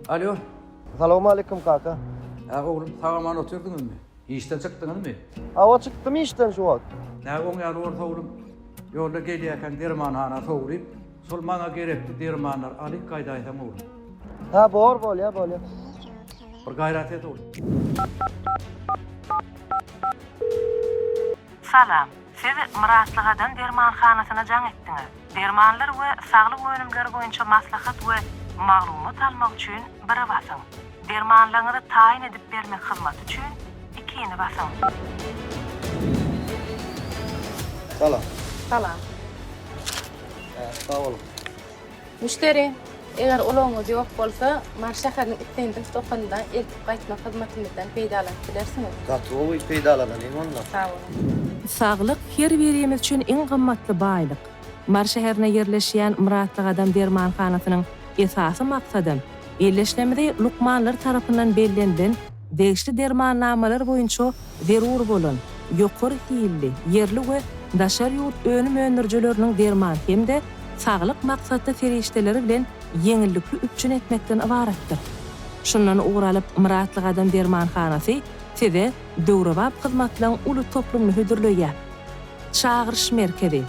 Alýo. Salowmaleýkim kaka. Hä oglum, sag-aman otyrdyňyzmy? Işden çykdyňyzmy? Hawa çykdym işden şu wagt. Nä oň ýaly bolsa oglum, ýolda gelýärkäň dermanhana sowulyp, şol maňa gerekli dermanlary alyp gaýdaýsaň oglum. Hä bor bolýa bolýa. Bir gaýrat et oglum. Salam. Siz Myratly Gadam dermanhanasyna jaň etdiňiz. Dermanlar we saglyk önümleri boýunça maslahat we maglumat almak üçin biri basyň. Dermanlaryňyzy taýyn edip bermek hyzmaty üçin ikini basyň. Salam. Salam. Sag boluň. Müşderi, eger ulagyňyz ýok bolsa, Mary şäheriniň islendik dokanynda eltip gaýtmak hyzmatymyzdan peýdalanyp bilersiňiz. Gaty gowy, peýdalanalyň onda. Sag boluň. Saglyk her birimiz üçin iň gymmatly baýlyk. Mary şäherinde ýerleşýän Myratly Gadam dermanhanasynyň esasy maksadam ildeşlerimizi lukmanlar tarapyndan bellenilen degişli dermannamalar boýunça zerur bolan ýokary hilli ýerli we daşary ýurt önüm öndürijileriniň derman hem-de saglyk maksatly serişdeleri bilen ýeňillikli üpjün etmekden ybaratdyr. Şundan ugur alyp, Myratly Gadam dermanhanasy size döwrebap hyzmatlaryň uly toplumyny hödürleýär. Çagyryş merkezi.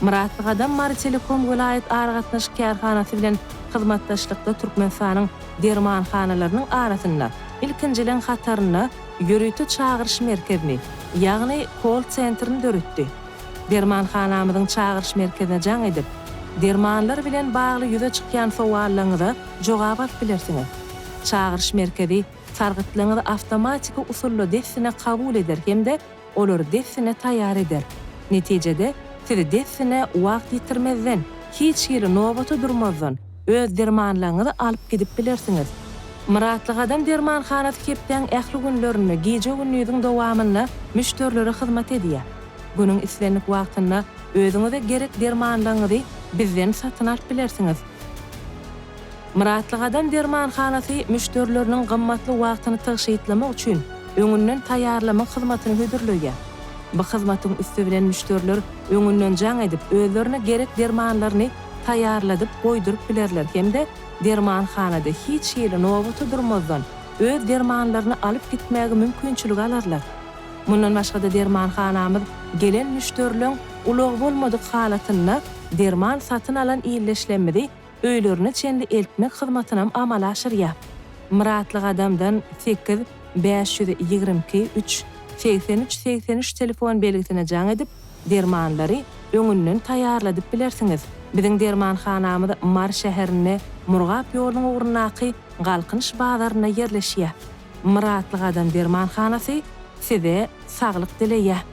Myratly Gadam Marytelekom welaýat aragatnaşyk kärhanasy bilen hyzmatdaşlykda Türkmenistanyň dermanhanalarynyň arasynda ilkinjileň hatarynda ýörite çagyryş merkezini, ýagny kol-sentrini döretdi. Dermanhanamyzyň çagyryş merkezine jaň edip, dermanlar bilen bagly ýüze çykýan sowallaryňyza jogap alyp bilersiňiz. Çagyryş merkezi sargytlaryňyzy awtomatiki usulda dessine kabul eder hem-de olary dessine taýýar eder. Netijede, siz dessine wagt ýitirmezden, hiç hili nobata durmazdan, öz dermanlaryňyzy alyp gidip bilersiňiz. Myratly Gadam dermanhanasy hepdäň ähli günlerinde gije-gündiziň dowamynda müşderilere hyzmat edýär. Günüň islendik wagtynda özüňize gerek dermanlaryňyzy bizden satyn alyp bilersiňiz. Myratly Gadam dermanhanasy müşderileriniň gymmatly wagtyny tygşytlamak üçin öňünden taýýarlamak hyzmatyny hödürleýär. Bu hyzmatyň üsti bilen müşderiler öňünden jaň edip özlerine gerek dermanlaryny taýýarladyp goýduryp bilerler hem-de dermanhanada hiç hili nobata durmazdan öz dermanlaryny alyp gitmäge mümkinçilik alarlar. Mundan başga-da dermanhanamyz gelen müşderileň ulagy bolmadyk halatynda derman satyn alan ildeşlemmizi öýlerine çenli eltmek hyzmatynam amala aşyrýar. Myratly Gadamdan 8 522 3 83 83 telefon belgisine jaň edip, dermanlary öňünden taýýarladyp bilersiňiz. Biziň dermanhanamyz Mary şäherinde Murgap ýolunyň ugrundaky Galkynyş bazarynda ýerleşýär. Myratly Gadam dermanhanasy size saglyk dileýär.